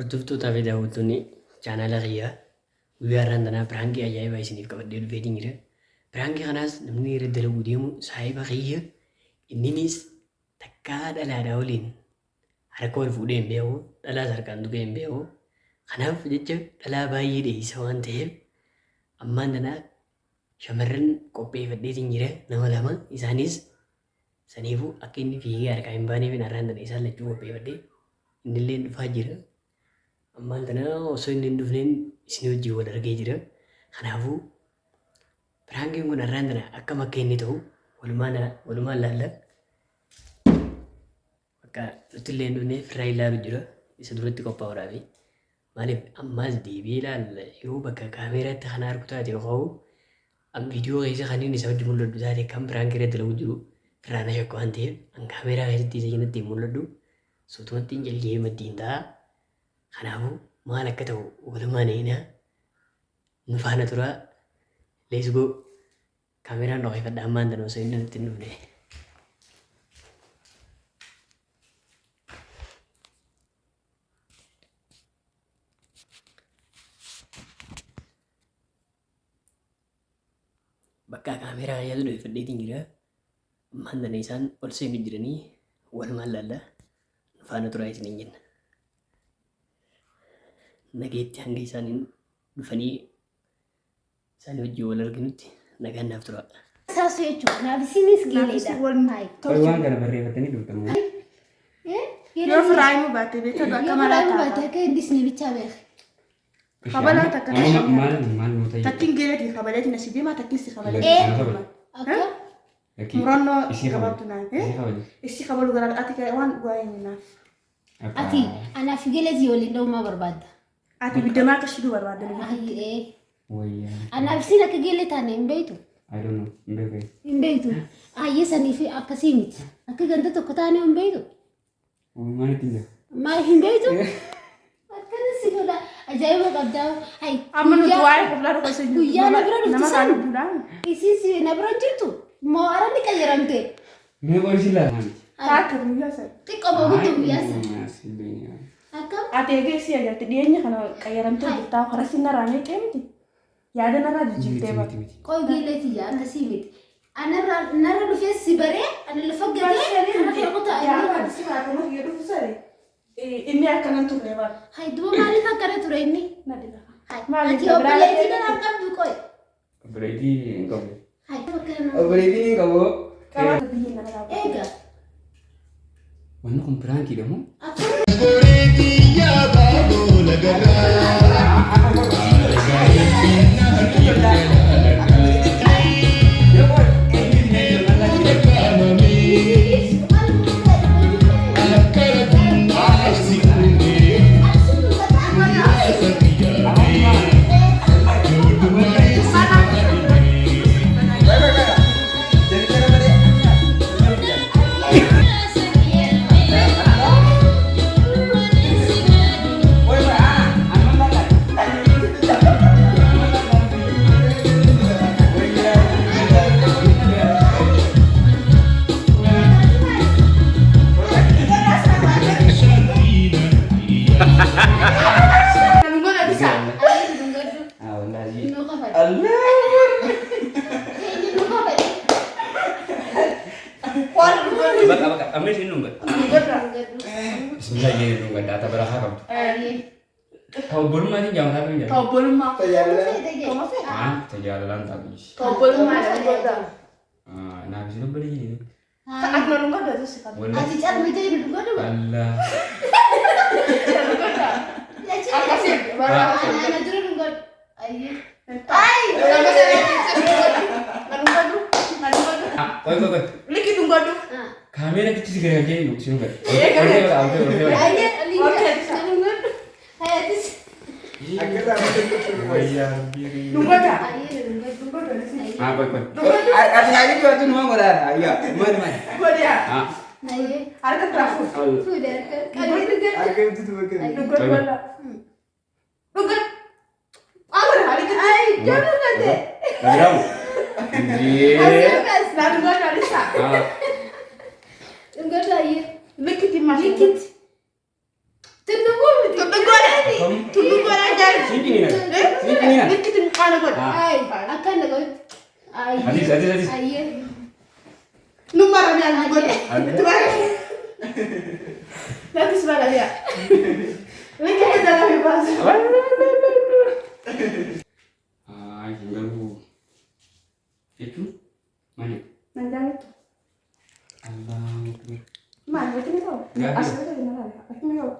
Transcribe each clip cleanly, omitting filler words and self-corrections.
Hordoftootaa fi daawwattoonni chaanaala kiyyaa guyyaa har'aan tanaa piraankii ajaa'ibaa isiniif qabadhee dhufeetiin jira. Piraankii kanaas namni irra dalaguu deemu saahiba kiyya inninis takkaa dhalaadhaa waliin harka wal fuudhee hin beeku, dhalaas harkaan tuqee hin beeku. Kanaaf jecha dhalaa baay'ee dheeysa waan ta'eef ammaan tana shamarran qopheeffadheetiin jira nama lama isaanis Saniifuu akka inni fiigee harkaa hin baaneefin arraan tana isaan lachuu qopheeffadhe. Innilleen dhufaa jira. Ammaan tana osoo inni hin dhufneen isin wajjin wal argee jira. Kanaafuu piraankiin kun arraan tana akkam akka inni ta'u walumaan walumaan laalla. Bakka nutillee hin dhufne firraa ilaalu jira. Isa duratti qophaa'uudhaafi. Maaliif ammaas deebi'ee ilaalla yoo bakka kaameeraatti kana argu taate yookaan an viidiyoo keessa kan inni isa wajji mul'adhu taate kan piraankii irra dalagu jiru irraa na shakka waan ta'eef an kaameeraa keessatti isa cinatti hin mul'adhu suutumatti hin jalgee maddiin ta'a. Kanaafuu maal akka ta'u walumaan eegnaa nu faana turaa let's go kaameeraan dhokeeffadha ammaan tana osoo inni nutti hin dhufne. Bakka kaameeraa yaadu dho'ifadheetiin jira. Ammaan tana isaan ol seenu jiranii walumaan laalla. Nu faana turaa isiniin jenna. Nageetti hanga isaaniin dhufanii isaanii wajjin wal arginutti nagaan naaf turaa. Saasu jechuudha. Naaf isinis geeleedha. Wal Hayi. Qoy waan kana barreeffatanii dhuftan moo? Eh? Yoo firaayimuu baatte beektaa Yoo akka malaa firaayimuu baatte taata. akka hin disne bichaa beeka. Kabalaa takka Amma takka. maal maal nuu ta'e? Takkiin geeleetii kabaleetiin asii deemaa takkiin si kabaleetiin Eh. asii deemaa. Akka Lakkii. Murannoo Isii kabali. gabaabdu naaf. Isii kabali. Isii kabalu garaa ati waan dhugaa hin naaf. Akka- ati anaaf geeleetii waliin dha'umaa barbaadda. Ati biddamaa akka shiduu barbaadda. Hayi eh. Wayyaa. Anaaf isin akka geelee taane hin beektu. I don't know. Hin beeku. Hin beektu. Hayyee saniif akkasii miti. Akka ganda tokko taane hin beektu. Maal ittiin jira? Maal hin beektu? Akkana si godha. Ajaa'iba qabdaa. Hayi. Amma nuti guyyaa- waa'ee qoblaa dhufa isin Guyyaa na bira dhuftu Nama san. lubbuudhaan. Isiin si na bira hin jirtu. Moo aranni qayyaramte. Mee qoy si laala miti. Taakka guyyaa sana. Xiqqoo moo guddoo guyyaa sana. Si beekna. Akkam? Ati eegee si agarte dhiyeenya kana qayyaramtee jirtaa karaa si narraa meeqee miti. Yaada narraa jijjiirtee Miti bara. miti miti. Qoy geelee tiyya akkasii miti. Anarra narra dhufee si baree ana lafa gatee kana kee kutaa Gaafa ati si baate yoo dhufu sare inni akkanan turre bara. Hay duba maaliif akkana ture inni? Na dhiba. Hay Maaliif ati obboleettii kanaan qabdu qoy. Obboleettii hin qabu. Hay akkana. Obboleettii hin qabu. Qabaata biyya nama laata. Eega. Wanni kun piraankiidha moo? Akkana. Namni godha bisa. Ah, wallaahi. Nu kafale. Allah. Nu kafale. Waan dhugaa. Bakka bakka amma isin dhungadhu. Godha. Bismillah jee dhungadha ata barakaa qabdu. Ta obbolummaatiin jaamataa kan Ta jedhamu. obbolummaa. Toma fedha. Ah, ta jaalalaan taatu. Ta obbolummaa godha. Ah, naaf isin obboleeyyiin. Ta ati na dhugaa godha si qaba. Wallahi. Ati calmitee nu dhugadhu. Allah. Godha. Akkasii bara. Ana dura dhugadhu. Ayyee. Ay! Na dhugadhu. Na dhugadhu. Ah, qoy qoy qoy. Liki dhugadhu. Kaameera kitti si garagalchee isin dhungadhu. Eegale. Oltee oltee oltee. Ayyee. Okay, bisa. Na dhugadhu. Hayatis. Dhugadha. Ayyee na dhugadhu. Dhugadha. Ah, qoy qoy. Ati naa jechuun ati numa godhaadha. Ayyaa maali maali. Godha. Ah, Ayyee. Harka biraa fuudh. Fuudhe harka. Qabee dhugadhu. Harka ibsitu bakka. Dhugadhu wala. Dhugadhu. Awwa harka. Ay, jaalladhu gate. Bravo. Jee. Na dhugadhu alisa. Ah, Dhugadhu ayyee. Likiti mashi. Likiti. Tulluu miti. Tulluu godhaa jaalladhu. Siin ciniina. Siin ciniina. Likki tinqaana godha. Ay, akka inni godhu. Ay. Atis atis atis. Ayyee. Nu marame allu godha. Itti marame. Lakis marame. Likki jalaa baasu. Ay, garuu jechuun maali? Nan jaallattu. Allahu Akbar. Maal bakki ni ta'u? Gaaffii. Asirratti na laala. Bakki ni ta'u.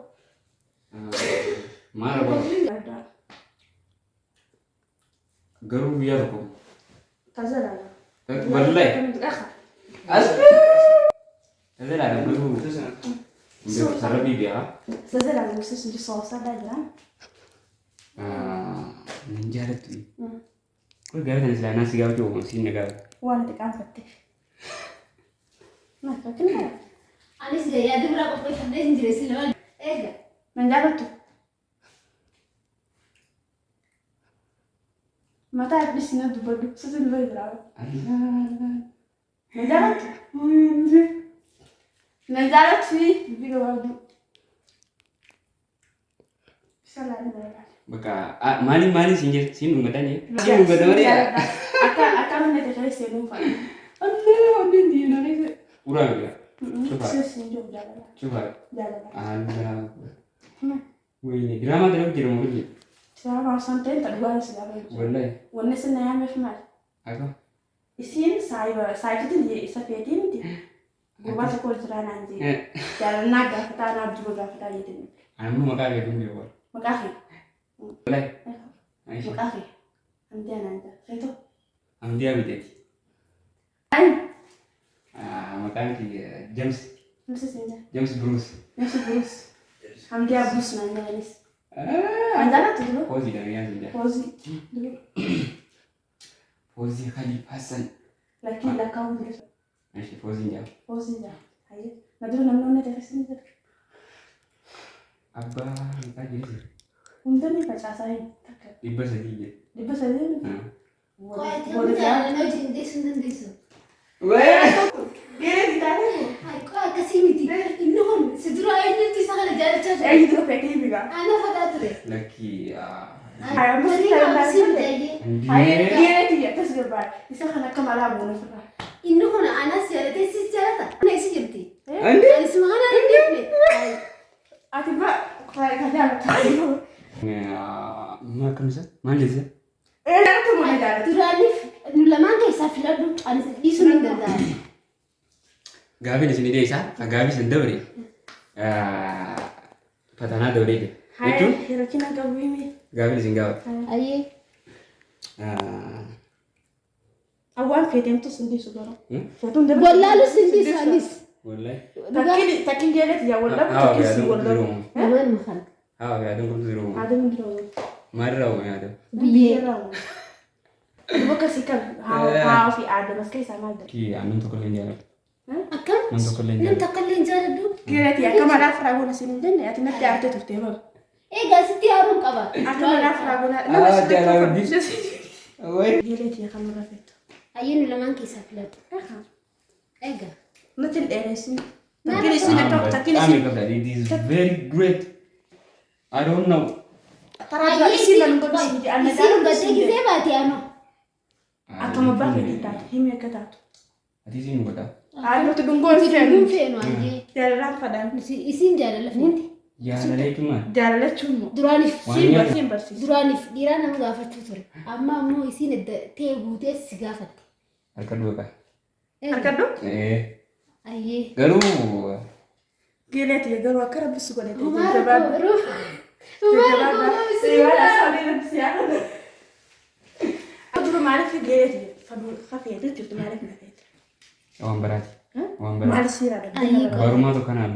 Maal abbaa? Garuu guyyaa tokko. Tajaajila. Wallahi. As. Tajaajila garuu. Sarara biyaa. Tajaajila gosa soosaa jiraan. Nan jaallattu. Kun gaafa sana silaa naan si gaafachuu oolu siin na gaafata. Waan xiqqaanfatte. Maal bakki ni ta'u? Anis yaada biraa qopheeffadhee hin jire si lama. Eega. Nan jaallattu. Mataa dhiisina dubbadhu. Sitti nu bira. Nan jaallattu. Nan jaallattu. Dubbii gabaabduu. Bishaan laala. Bakka maaliin maaliin siin jedhe siin dhungataa jee. Siin dhungata malee. Akka akka namni ta'e seenuu fa'a. Allah onneen diinaa keessa. Uraa miti. Cufa. Sirsiin jiru jaalala. Cufa. Jaalala. Allah. Wayne diraamaa dalagu jira moo hojii? Siraan osoo ta'in ta dhugaan si gaafa. Wallahi. Wanni sin na yaameef maali? Akka. Isiin saayiba saayibitiin isa feetii miti. Gurbaa tokko jiraa naan jee. Jaalalnaa gaafataa naaf duba gaafataa jettee. Ani immoo maqaa kee kun beeku. Maqaa kee. Wallahi. Maqaa kee. Amdiyaa naan jaa. Feetoo. Amdiyaa miteeti. Ay. Maqaan kiyya James. Mrs. Inja. James Bruce. Mrs. Bruce. Amdiyaa Bruce naan jedhanis. An jaallattu duru. Foozii dha miyaa siin jaa. Foozii. Duru. Foozii Khaliif Hassan. Lakkiin lakkaa'uun jiru. Ishi fooziin jaa. Foozii jaa. Hayyee. Na dura namni onnee ta'e sin jira. Abbaa maqaa jiru. Hundonni facaasaa hin takka. 300 jedhe. 300. Qo'atee jaalala hojii dandeessuu hin dandeessu. Geeree bitaalee. Ay, qo'a akkasii miti. Inni kun si dura eenyutu isa kana jaalachaa ture? Eenyutu feetee bigaa? Ana fadhaa ture. Lakkii. Hayyee amma si Tarii akkasii miti ayyee. Hayyee geeree tiyya tas garbaa. Isa kana akka malaa buuna ofirraa. Inni kun anas jaalatee sis jaalata. Ana isi jirti. Andi. Ani suma kana hin deemne. Ati ba ka jaallattu. Maal akkamisa? Maal jette? Jaallattu moo na jaallattu? Duraaniif nu lamaan keessaa filadhu ani dhiisuu hin danda'amu. Gaafiin isin dhiyeessaa ka gaafii san dabre fatanaa dabree jira. Jechuun Hayyee rakkina qabu himi. gaafiin isin gaafata. Ayyee. Awwaan feeteemtu sin dhiisu garuu. Feetuun dabre. Wallaalus hin dhiisu anis. Wallahi. Takkiin takkiin geeree tiyya wallaabu takkiin si wallaabu. Lamaan makan. Haa yaadon kamtu jiru. Aadamu dura. Maalirraa uumame yaadon? Biyyee. Duba akkasii kan haa ofii aadamas keessaa maal dha? Kii aannan tokko illee hin jaalladhu. Akkam? Nam tokko illee hin Nam jaalladhu. tokko illee hin jaalladhu. Geeree tiyya akka malaa firaa sin hin jenne ati natti aartee turte bara. Egaa sitti aaruun qaba. Akka malaa firaa goona nama Ah, sirriitti jaalladhu. uffatu. Geeree tiyya kan nurra feetu. Ayyee nu lamaan keessaa filadhu. Egaa. Nutti hin dheeressin. Takkiin isin akka takkiin isin It is very great. I don't know. taraa dura isin nan godhu sin jedhe anna Isiin jaalladhu hubattee sin jedhe. gisee baate anoo. Akkam abbaa fedhii taatu himi akka taatu. Ati isin godhaa. Haa nuti dhungoo hin Nuti feenu. dhunguun feenu ayyee. Jaalalaan fadhaan. Isiin jaalala feeti. Jaalala jechuun maal? Jaalala jechuun immoo. Duraaniif Waan Siin nyaatu. barsiin barsiisa. duraaniif dhiiraa nama gaafachuu ture. Amma ammoo isiin edda ta'e guutee si gaafatte. Harka du'a. Harkadhu. Ee. Ayyee. Garuu Geeree tiyya garuu akka rabbi si godhate. Homaa Jajjabaadhu. rakkoo homaa rakkoo nama isin Dura maaliif geeree tiyya faduu hafeete jirtu maaliif na feete? waan baraati. Waan baraati. Maal siira Ayyee. dha?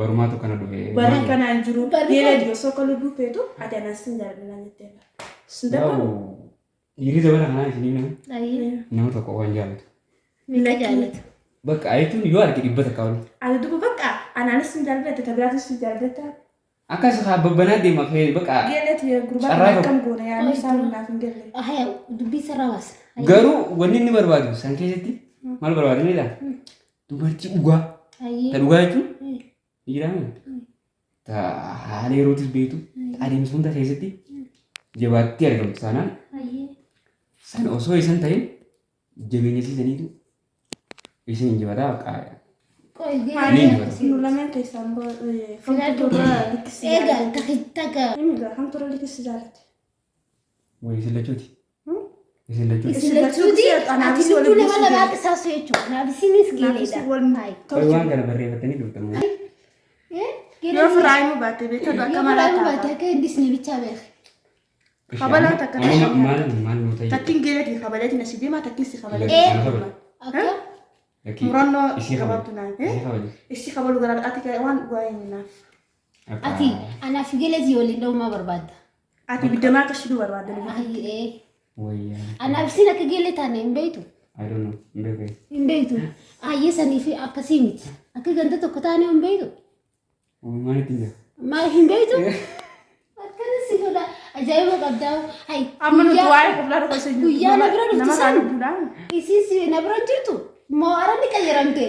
Barumaatu kana dhufe. Barri kanaan jiru Barri geeree kan- tiyya osoo akka lubbuu feetu ati anas sin jaalladha naan jettee. Sin dabbalu. Dhiirri dabala kanaa isinii nama Ayyee. nama tokko waan jaallatu. Meeqa jaallatu? Bakka jechuun yoo arge 100 ol. Ati duba bakka anaanis sin jaalladha tabiraatis sin jaalladha. Akkas haa babbanaa deema kee bakka Geeree tiyya gurbaa Carraa kana tokko. akkam goona yaadni isaa naaf hin galle. Haya dubbii sarara baasna. Garuu wanni inni barbaadu san keessatti maal barbaadu ni dha? Dubartii dhugaa. Ayyee. Ta dhugaa jechuun dhiiraa miti. Ta haala yerootis beektu adeemsa hunda keessatti jabaattee argamtu taanaan sana osoo isan ta'in jabeenya siisaniitu isin injifataa bakka ni injifata. Nu lameen keessaan kamtu irra likkisi Egaa takka kamtu irra likkisi jaalate? Wayii isin lachuuti. Isin lachuuti. Isin lachuuti ati lubbuu nama lamaa qisaasu jechuudha. Naaf isinis geeleedha. Qoy waan kana barreeffatanii dhuftan moo? Yoo firaayimuu baatte beektu akka Yoo malaa firaayimuu baatte taata. akka hin disne bichaa beeka. Kabalaa takka Amma maal maal nu ta'e? Takkiin geeleetiin kabaleetiin asii deemaa takkiin si kabaleetiin. Ee. Kana kabale. Akka Lakkii. Murannoo Isii kabale. gabaabdu naan. Isii kabale. Isii kabalu gara ati waan dhugaa hin naaf. Akka ati anaaf geeleetii waliin dha'umaa barbaadda. Ati biddamaa akka shiduu barbaadda. Ee. Wayyaa. Anaaf isin akka geelee taane hin beektu. I don't know. Hin beeku. Hin beektu. Ayyee sanii fi akkasii miti. Akka ganda tokko taane hin beektu. Maal ittiin jira? Maal hin beektu? Akkana si godha. Ajaa'iba qabdaa. Hai. Amma nuti waa'ee qoblaa tokko isin Guyyaa na bira dhuftu nama san. lubbuudhaan. Isin si na bira hin jirtu. Moo aranni qayyaramte.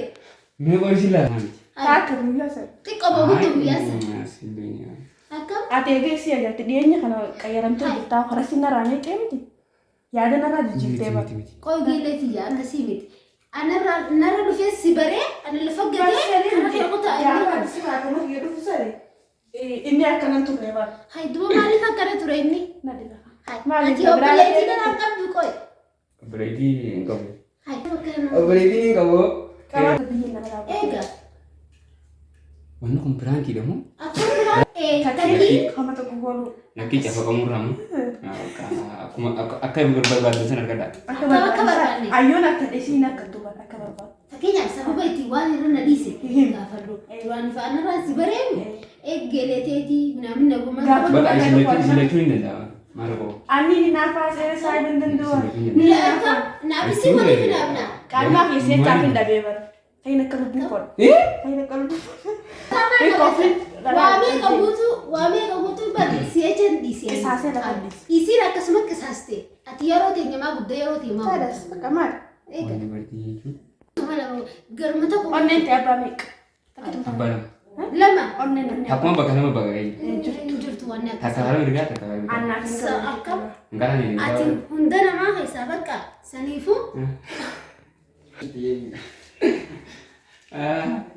Mee qoy isin laala. Taakka guyyaa sana. Xiqqoo bogutti guyyaa sana. Siin Akkam? Ati eegee si agarti dhiyeenya kana qayyaramtee jirtaa karaa narraa meeqee miti yaada narraa jijjiirtee bara. miti miti. Qoy geeleetii yaa akkasii miti. Anarraa narra dhufee si baree ana lafa gatee kana kee kutaa inni. Si baatee yoo dhufu sare inni akkanan turre bara. Hai duba maaliif akkana ture inni? Na dhiba. Hai Maaliif ati obboleettii kanaan qabdu qoy. Obboleettii hin qabu. Hai akkana. Obboleettii hin qabu. Qabaata biyya nama dhaabatu. Eega. Wanni kun piraankiidha moo? Akkam biraa ee takkii. Takkii kama tokko gooluu. Lakkii cafaqamurraa moo? Akkuma akka barbaaddan sana argadha. Akka Akka barbaanne. Ayyoon akka dhisiin akka tuban akka barbaadu. Fakkeenyaaf sababa itti waan irra na dhiise gaafadhu. Duraan fa'aan si bareedu eeggeleeteetii minaamin nagumaa Gaafa- Bakka isin lachuu isin lachuu hin danda'ama. Maal qaba? Anni ni naafaa seera isaa hin danda'u. Akka naaf isin waliif naafna. Qaammaa keessee caafin dhabee bara. Fayin akka lubbuu koodha. Fayin akka lubbuu Waamee qabuutu waamee qabuutu bari si'echan dhiise. Qisaasee lafa dhiise. Isiin akkasuma qisaaste. Ati yeroo teenyamaa guddaa yeroo teemaa Tadas guddaa. bakka maali? Eega. Wanni dubartii jechuun Garma tokko Onneen ta'e abbaa meeqa? abbaa lama. lama. Onneen onneen. Takkuma bakka lama bakka ga'e. Hin jirtu wanni Takka akkasii. karaa mirgaa takka karaa bitaa. Annaaf hin qabu. Akkam Hin karaa ni ati hunda namaa keessaa bakka saniifuu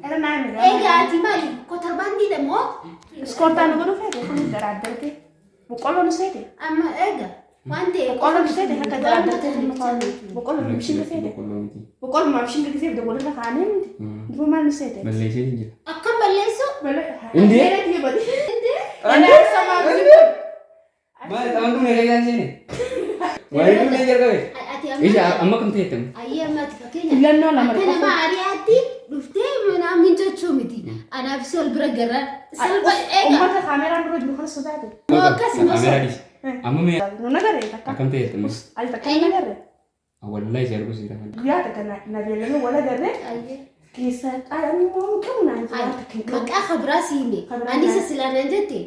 Era naa hime. egaa ati maali kotorbaandiidha moo Iskoortaan nu godhu feete kun garaa addarte. Boqqolloo nu seete. amma eega waan ta'e Boqqolloo nu seete akka garaa addarte nu kaa'u. Boqqolloo nu bishinga seete. Boqqolloo miti. Boqqolloo maa bishinga gisee fide walirra kaanee miti. Duba maal nu seete? Balleessee hin jira. Akkam balleessu Indee? Indee? Maal taphan dhumee keessaan seene? Waan dhumee jalqabe. Ati Isha amma amma kam ta'e tam? ayyee amma ati fakkeenya Filannoo lama akka qofa. nama ariyaatti dhuftee manaa minjachuu miti. Anaaf si ol bira garra salpha eega Uummata kaameraan dura jiru kana sodaate. moo akkas moo Kaameraa dhiisi. Amma mee Nu nagarree takka. akkam ta'e tam? Ati takka nu nagarree. Wallahi si arguu si rafan. Guyyaa takka na beellamee wal agarree Ayyee. keessa xaadhaan waan qabu naan jira waan takka hin qabu. Maqaa kabraa siime Kabraa ani isa naan. silaa naan jette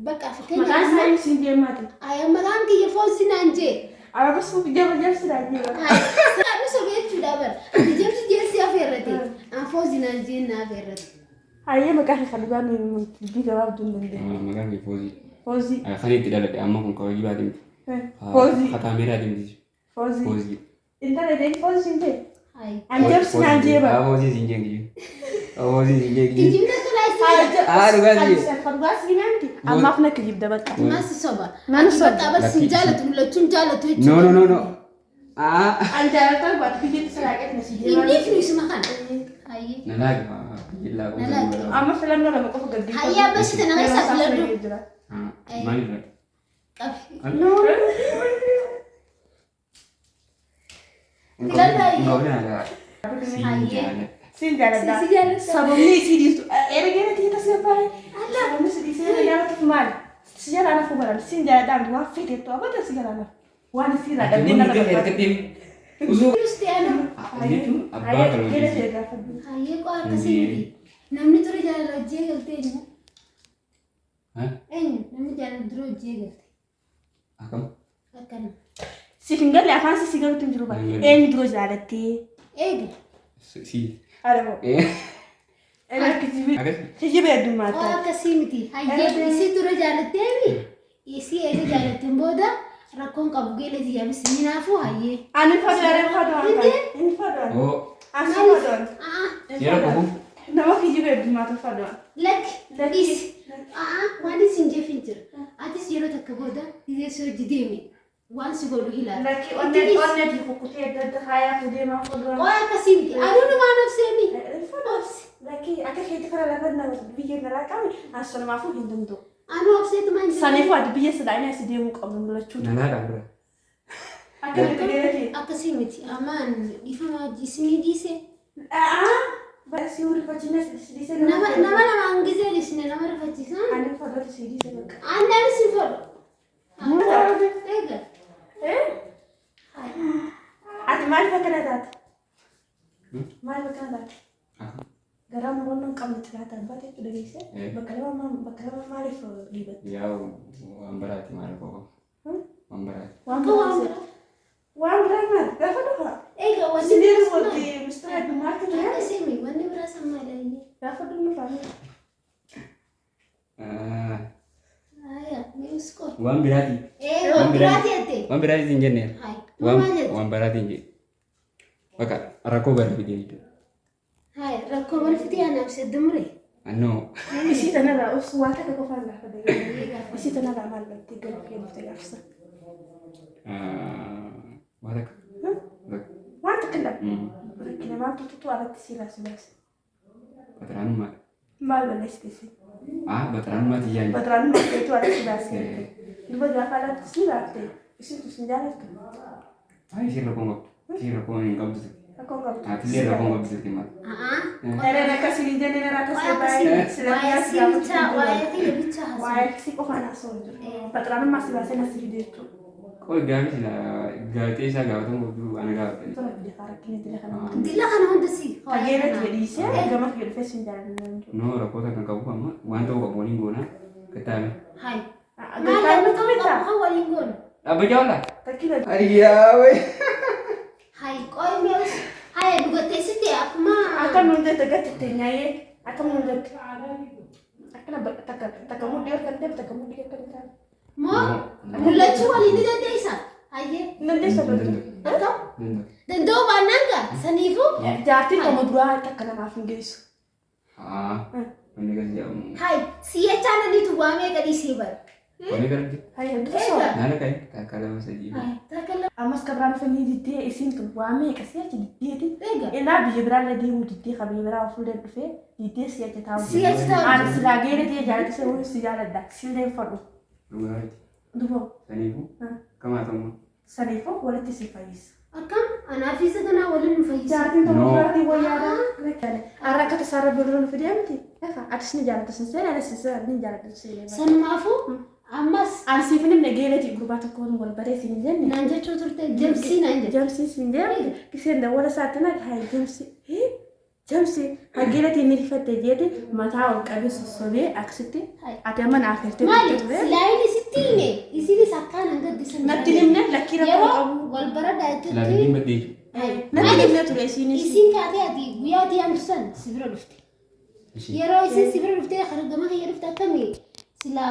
bakka Maqaan fakkeenyaaf isaa ibsi hin deemaati. ayya maqaan kiyya foonsi naan jee. Araba suuf jaba jabsi naan jee. Saanu sobe jechuudha bara. Ati jabsi jeessi afeerrate. An foonsi naan jee na afeerrate. Hayyee maqaa kee kan dhugaa nuyi dubbii gabaabduu hin dandeenye. Maqaan kee Foozii. Foozii. Kan itti dhaladhe amma kun kabajii baate miti. Foozii. Ka kaameraa miti. Foozii. Foozii. Intala ta'e foozii hin jee. Ayi. An jabsi naan jee bara. Foozii siin jee kiyyuu. Foozii siin jee kiyyuu. Kijibni akkanaa isin Ah, dhugaa si jee. Kan dhugaa si himee miti. Ammaaf na kijibda bakka. Maas soba. Naan Ati soba. bakka abar sin jaalatu mul'achuun jaalatu No no jechuudha. no no. Ah. An jaalataan baatu biyyeetti saraaqeet na si deemaa. Inni fi isuma kana. Ayyee. Na laaqi. Jillaa Na laaqi. Amma filannoo lama qofa gaggeeffatu. Hayyee amma si tana keessaa filadhu. Maalirra? Qabi. Siin jaalladha. Siin jaaladha. Si jaalladha. Sababni isii dhiistu erga irratti hiita si baay'ee. Sababni si dhiisee na jaallatuuf maali? Si jalaa nafu baran siin jaaladhaan waan feetettu abada si jalaa nafu. Waan isii irraa dhabdee nama barbaadu. Usuu. Kiristiyaana. Jechuun abbaa galma Hayyee qoo akkasii miti. Namni dura jaalala hojii eegalte eenyu? Eenyu? Namni jaalala dura hojii eegalte. Akkam? Akkana. Siif hin galle afaan si galuutti hin jiru bara. Eenyu dura jaalattee? Eega. Si. Haadha moo? Akkas. Kijjiba heddummaata. Waa akkasii miti. Hayyee isii dura jaalatteemi isii eega jaalatteen booda rakkoon qabu geelee tiyyaafis ni naafu hayyee. Ani fadhu fadhu Inni fadhu. Oo. Ani fadhu. Yeroo qabu. Nama kijjiba heddummaatu fadhu. Lakki dhiisi. Waan isin jeef hin jira. Atis yeroo takka booda gizee si hojii deeme waan si godhu ilaala. Lakki onnee onnee kukkutee adda adda kaayaa fuudhee maa fadhu. Waa akkasii miti. Aduun waan obseemi. Obsi. Lakki akka keetti kana lafa nama biyya naraa qabne as sanumaafuu hin danda'u. Anuu obseetu maan jira. Saniifuu ati biyya sidaanii asi deemuu qabnu mul'achuu. Nanaa qabra. Akka itti deemti. Akkasii miti. Amaan dhiifama isinii dhiise. Baasii rifachiina si dhiise. Nama nama lamaan gizee dhiisne nama rifachiisa. Ani fadhu si dhiise bakka. Aannan si fodhu. Eega. Ati maaliif akkana taate? Maaliif akkana taate? Garaa murannoo hin qabne xilaata abbaa ta'e dhageesse. Bakka lama bakka lama maaliif dhiibatte? Yaa waan biraati maal qofa. Waan biraati. Waan biraa. Waan biraa maal? Gaafa dhufa. Eega wanni Sinii biraas maal? wanti mistira heddummaatti ture. Akkasii miti. Wanni biraas amma ilaalle. Gaafa dhufnu faana. Aya, mee uskoo. Waan biraati. Ee, waan biraati jette. Waan biraati hin jenne. Hai. Waan Maal jette? waan biraati hin jenne. Bakka rakkoo bara fidee jechuudha. Hai, rakkoo wal fitee anaaf seddumre. Annoo. Isii tanarraa obsu waa takka qofaan gaafa dhageesse. Isii tanarraa maal bartee gara kee dhufte gaafsa? Waa takka. Waan takka hin dhabne. Rakkina maaltu tuttu alatti siirraa si baase? Baxiraanummaa. Maal balleessite isin? Ah, baxiraanummaa tiyyaan. Baxiraanummaa keetu alatti baase. Duba gaafa alatti si baafte isin sin jaalattu. Ah, isiin rakkoo hin qabdu. Isiin rakkoo hin qabdu. Rakkoon qabdu. Atillee rakkoo hin qabdu turte maal. Ereen akkasii hin jenne narraa Waa tasee akkasii baay'ee miti. Waa'ee si bichaa, waa'ee kiyya bichaa haasa'u. Waa'ee si qofaan haasa'u hin jiru. Baxiraanummaa si baasee na si fide jechuudha. Qoy gaafi sila gaazexee isaa gaafatamu qabdu ana gaafatani. Tola fide faa rakkina dila kana. Dila kana hunda si. Fageenya kiyya dhiisee gama kiyya dhufee sin jaalannu. Noo rakkoota kan qabu amma waan ta'uu qabu waliin goonaa gattaame. Hai. Maal Maal qabu qabu kan waliin goonu? Dhaabbachaa oola. Takkila Ayyaa wee. Hai, qoy mee us. Hai, dhugattee sitti akkuma. Akkam nuun jette gatti itti nyaayee akkam nuun jette. Akkana takka takka mudhii ol kan ta'e takka mudhii akka ta'e. Moo mul'achuu waliin ni dandeessa? Hayyee. Dandeessa loltu. Akkam? Danda'uu baannaan gaa saniifuu. Jaartiin qomo duraa takka namaaf hin geessu. Haa. Wanni gas jedhamu. Hai, si'achaa naniitu waamee gadhiisee bara. Wanni gara jiru. Hayya dufa soora. Naana ka'e takka lama sadii. Hai, takka lama. Ammas kan biraan dhufanii diddee isiin tun waa meeqa si'achi diddeeti. Eega. Innaa biyya biraallee deemuu diddee kan biyya biraa fuullee dhufee diddee si'achi taa'u. Si'achi taa'u. Ani silaa geeree ta'e jaallatise wayii si jaaladha. Sillee fadhu. Dhugaati. Duba Saniifuu. Kamaa ta'ummaa. saniifuu walitti si fayyisa. Akkam? Anaaf isa kanaa waliin nu fayyisa. Jaartiin tokko No. duraatii wayyaadha. Har'a akka tasaarra birruu nu fidee miti. Atis ni jaalladha sin seene anis ni jaalladha sin seene. Sanumaafuu ammas Ani siif hin himne geeleeti gurbaa tokkoon wal baree siin hin jenne. naan jechuu turte jamsii naan jette. Jamsii siin jenne kiseen dawwala isaatti na haa jamsii. Jamsii haa geeleetii ni rifatte jeeti mataa ol qabee sossobee akkasitti ati amma naaf hirtee Maali? turte. Silaa inni sitti hime isinis akkaan hanga gaddisan. Natti hin himne lakkii rakkoo Yeroo qabu. wal bara Silaa daa'ittutti. dubbiin baddee jechuudha. Natti hin himne ture isiinis. Isiin kaatee ati guyyaa ati yaamtu san si bira dhufte. Yeroo isin si bira dhuftee gama kiyya dhufte akkamii sila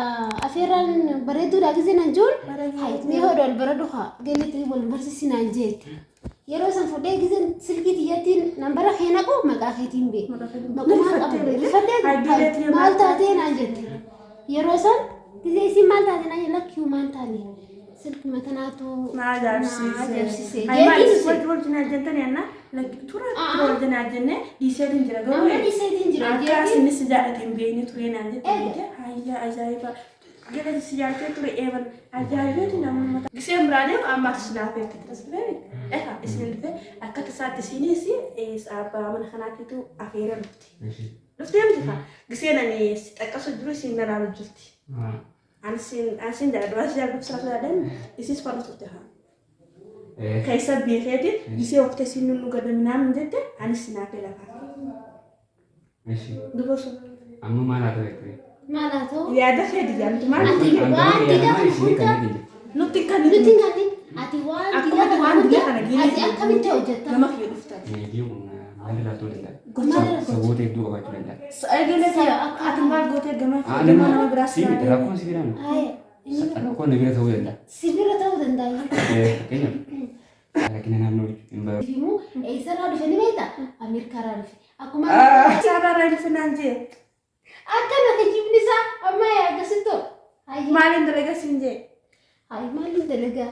afeerraan bareedduudha gisee naan jiruun hai mee hodha wal bara dhufa galitti wal barsiisi naan jeette. Yeroo san fudhee giseen silkii tiyyattiin nambara kee naqu maqaa keetiin bee. Maquma qabu rifadhee maal taatee naan jette. Yeroo san gisee isin maal taatee naan jette lakkii maal taane silkii matanaatu Na ajaa'ibsiise. ajaa'ibsiise. Ay maal Jeetiin wal wal jennee anna tura tura wal jennee dhiiseetiin jira garuu Amma dhiiseetiin jira akka jeetiin. isinis si jaallate hin beekne ture naan jette hayya ajaa'iba gara si jaallatee ture eeban ajaa'ibeeti namni mataa. Giseen biraa deemu amma as naaf erti tas dhufee eha isin dhufee akka tasaatti isinis abbaa mana kanaatiitu afeera dhufti. Dhuftee miti faa giseen ani si xaqqasu jiru isin narraa jirti. Ani sin jaalladhu waan si jaalladhu sira sodaadhan isis fadhu turte haa. Keessa beekeeti gisee oftee siin nu gadaminaan jette anis naafee lafaa. Duba sun. Amma maal haa ta'u jettee? Maal haa ta'u? Yaada kee diyyaan maal Ati waan dida kana hunda nutti kan nuti hin kanne ati waan Akkuma dida kana waan dida hunda kana geelee ati akkamitti hojjetta? Gama kee dhuftan. Meetii kun maal? Maalirraa ta'uu danda'a? Maal Sababoota hedduu qabaachuu danda'a. Eegale ati maal gootee gama gama nama biraas Rakkoon si biraa miti. Haaya. Rakkoon na bira ta'uu danda'a. Si bira ta'uu danda'a. Fakkeenyaaf rakkina naannoo hin baru. Fiimuu eessarraa dhufe ni beektaa? Ameerikaarraa dhufe. Akkuma Sabaarraa dhufe naan jee. akkana kijibni isaa amma akkasitoo. Hayyee. Maaliin dalagaa siin jee? Hayi maaliin dalagaa?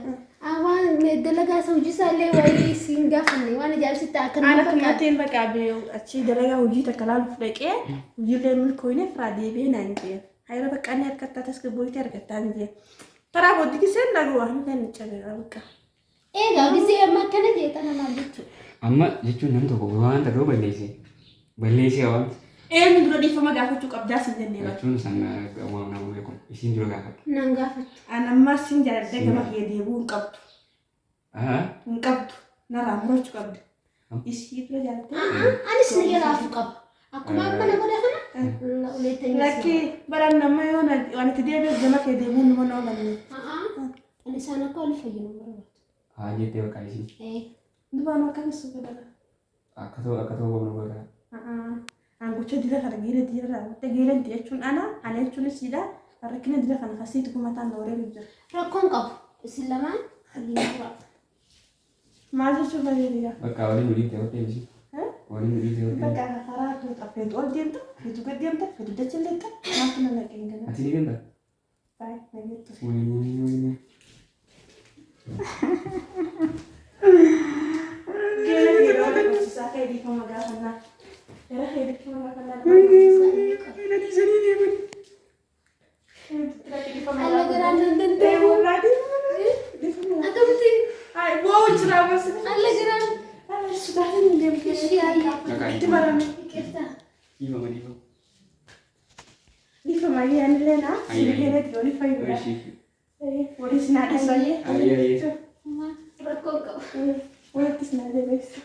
Waan dalagaa isa hojii isaallee waa'ee siin gaafanne waan ajaa'ibsitti akkana Ana fakkaata. akkanaatiin bakka achi dalagaa hojii takka laaluuf dhaqee hojiilee milkooyne firaa deebi'ee naan jee. Hayira bakka inni harkattaa tasgabboyitee argattaa hin jee. Taraa booddee giseen dhaguu waan hin cabeera bakka. Egaa gisee amma akkana jee tana maal jechuudha? Amma jechuun namni tokko waan ta'e balleessee balleessee waan Eenyu dura dhiifama gaafachuu qabdaa siin jennee bakka. jechuun san waan nama beeku isiin dura gaafadha. Naan gaafattu. Ana ammaa siin jaaladhee gama kiyya deebi'uu hin qabdu. Hin qabdu. Narraa murachuu qabdi. Isii dura jaalattee. Anis ni jalaafuu qaba. Akkuma amma na godhe kana uleettanii. Lakkii baran nama yoo waan itti deebi'eef gama kee deebi'uun nama na oolanne. Ani isaan akka wal fayyinu barbaadu. Haa jettee bakka isiin Dubaan akkam suuqa dhala. akka ta'u akka ta'u qabnu godha. Angocha dira kana geela dira raawwatte geelanti jechuun ana ana jechuun isiidha. Rakkina dira kana kasiitu kumataan na wareeru jira. Rakkoon qabu. Isin lamaan waliin turaa. Maal jechuun bareedina? Bakka waliin nu dhiifte yoo ta'e waliin nu dhiifte yoo ta'e. Bakka karaa tuuta feetu ol deemta feetu gad deemta feetu dacha leetta maaltu na naqeen gana. Ati ni deemta? Baay'ee nageettu. Wayini wayini. Geela geela waan barsiisaa ka'e dhiifama gaafannaa. Gara kee dhiifama gaafannaa. Alla garaan nan danda'u. Akkamitti? Alla garaan. Ishii ayyaa. Maqaa Iqirta. dhiifama dhiifama. Ayyee ayyee. Rakkoon qabu. Walitti sinaa deebisu.